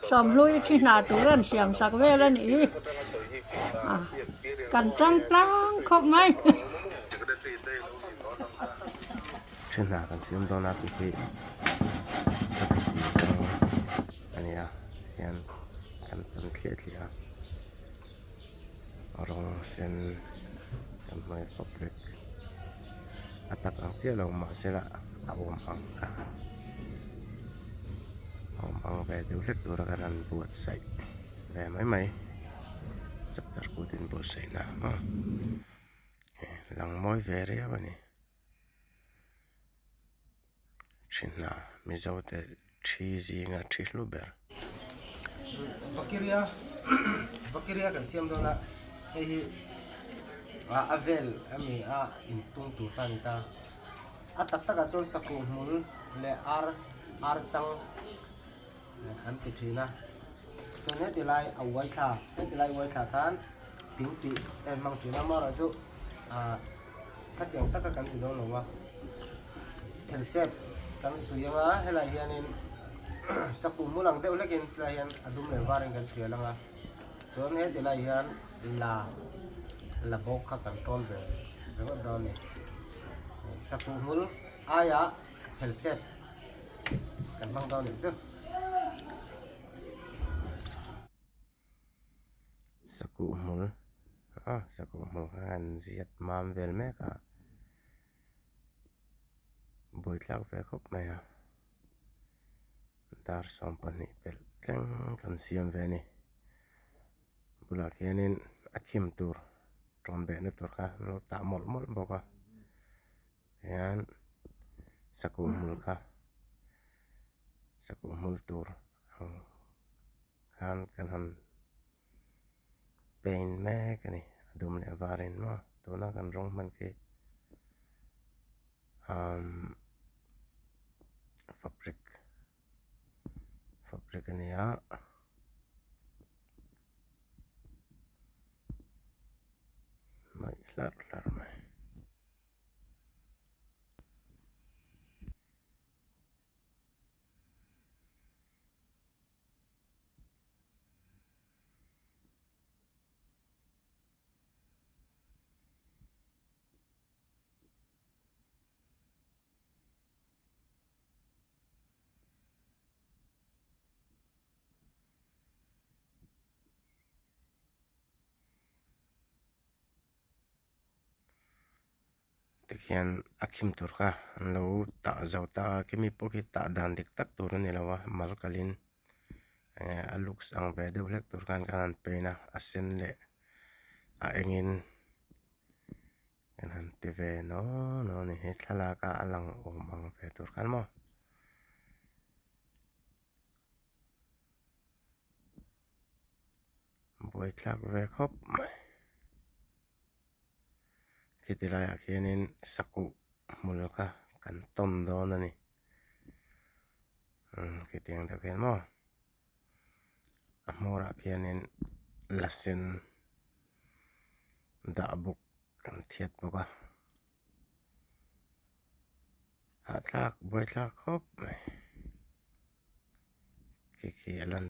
Sawmhlui thi hna tur an siam sak vel a nih hi. Kan tang tlang khawp mai. Thi hna kan siam dawn a tih hi ka ti tang a ni a hian kan tan thliah thliah a rawng sen kan hmai fawk vek a tak ang chiah lo mahsela a awm ang kha a awm ang ve deuh hlek tura kan han buatsaih ve mai mai chapter kut in buatsaih na maw lang mawi ve riau a ni thin a mizo te thi zinga thi hlu ber. Vakiria Vakiria kan siam dawn a hei hi a vel ami a intung tur kha a ni ta a tak takah chuan sakuh hmul leh ar ar chang an ti thin a chuan heti lai a uai thla heti lai uai thla khan ping tih te an hmang thin a amaherawhchu ah khatiang taka kan ti dawn lo a thelsep kan suih ang a helaiah hianin sakuh hmul ang deuh hlekin tilaiah hian a dum leh varin kan thial ang a chuan heti laiah hian la la bawk kha kan tawn ve ringawt dawn a ni sakuh hmul aiah thelsep kan hmang dawn a nih chu. Sakuh hmul a sakuh hmul kha an ziat mam vel mek a buaithlak ve khawp mai a dar 12 pelh thleng kan siam ve a ni bulah khianin a khim tur tawn behna tur kha an lo tah mawlh mawlh bawk a hian sakuh hmul kha sakuh hmul tur ang khan kan han paint mek a ni a dum leh a var in maw tuna kan rawng hman khi umm fabric fabric a ni a. Hnaih hlarh hlarh mai. Tikhian a khim tur kha an lo tah zo ta a khimi pawh khi tah dan dik tak tur a ni lo a mal kalin enge a looks ang ve deuh hlek tur khan kan han paint a a sen leh a engin kan han ti ve naw naw a ni he thlalak a a lang awm ang ve tur khan maw. Buaithlak ve khawp mai. Khiti laiah khianin sakuh hmul kha kan tawn dawn a ni. Umm khitiang deuh khian maw a hmawrah khianin la sen dah buk kan thiat bawk a. Hahthlak buaithlak khawp mai. Khi khi a lan.